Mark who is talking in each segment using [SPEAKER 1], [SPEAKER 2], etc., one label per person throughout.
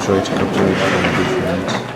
[SPEAKER 1] try to capture it from different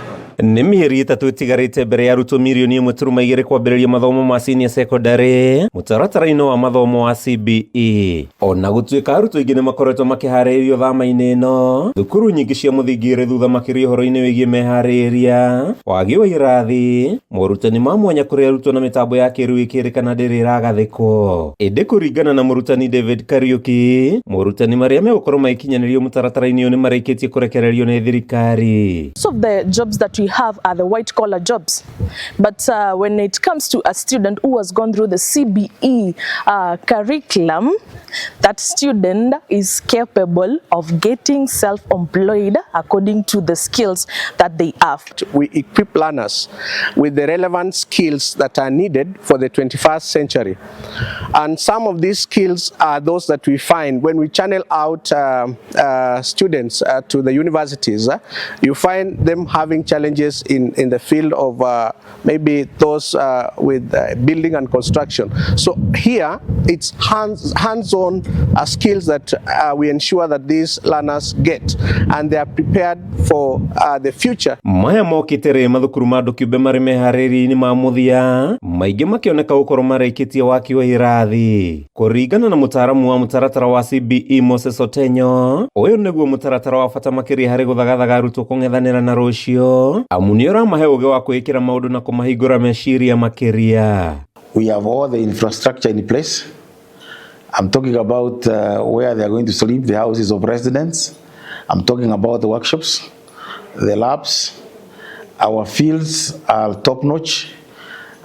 [SPEAKER 2] Nĩ mĩeri 3 ĩtigarĩte mbere ya arutwo mirioni 1.2 kwambĩrĩria mathomo ma senior secondary mũtaratara-inĩ wa mathomo wa CBE. Ona gũtuĩka arutwo aingĩ nĩ makoretwo makĩharĩrĩrio thama-inĩ ĩno, thukuru nyingĩ cia mũthingi irĩ thutha makĩria ũhoro-inĩ wĩgiĩ meharĩrĩria, wagi wa irathi, morutani ma mwanya kũrĩ arutwo na mĩtambo ya kĩrĩu ĩkĩrĩkana ndĩrĩ ĩragathĩkwo. Ĩndĩ kũringana na mũrutani David Kariuki, morutani marĩa megũkorwo magĩkinyanĩrio mũtaratara-inĩ ũyũ nĩ marĩkĩtie kũrekererio nĩ thirikari.
[SPEAKER 3] Most of the jobs that we have are the white collar jobs. But when it comes to a student who has gone through the CBE curriculum, that student is capable of getting self-employed according to the skills that they have.
[SPEAKER 4] We equip learners with the relevant skills that are needed for the 21st century. And some of these skills are those that we find when we channel out students to the universities. You find them having challenges in the field of maybe those with building and construction. So here it's hands-on skills that we ensure that these learners get, and they are prepared for the future.
[SPEAKER 2] Maya mokĩte rĩrĩa mathukuru ma andũ kĩũmbe marĩ meharĩria-inĩ ma mũthia, maingĩ makĩoneka gũkorwo marĩkĩtie waki wa irathi. Kũringana na mũtaaramu wa mũtaratara wa CBE Moses Otenyo, ũyũ nĩguo mũtaratara wa bata makĩria harĩ gũthagathaga arutwo kũng'ethanĩra na rũciũ, amu nĩ ũramahe ũgĩ wa kwĩĩkĩra maũndũ na kũmahingũra meciria makĩria.
[SPEAKER 5] We have all the infrastructure in place. I'm talking about where they are going to sleep, the houses of residents. I'm talking about the workshops, the labs. Our fields are top notch,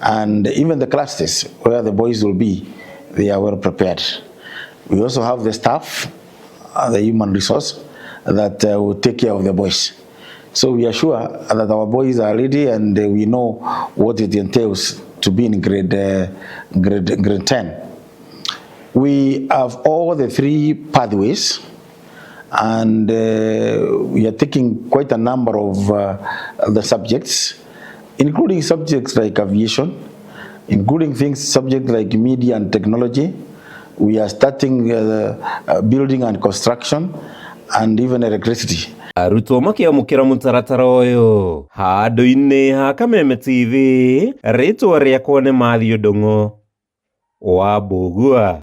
[SPEAKER 5] and even the classes where the boys will be, they are well prepared. We also have the staff, the human resource, that will take care of the boys. So we are sure that our boys are ready, and we know what it entails to be in grade 10. We have all the three pathways, and we are taking quite a number of the subjects, including subjects like aviation, including things subjects like media and technology. We are starting building and construction, and even electricity.
[SPEAKER 2] Arutwo makĩamũkĩra mũtaratara ũyũ handũ-inĩ ha Kameme TV, rĩtwa rĩakwa nĩ Matthew Ndung'u wa Mbũgua.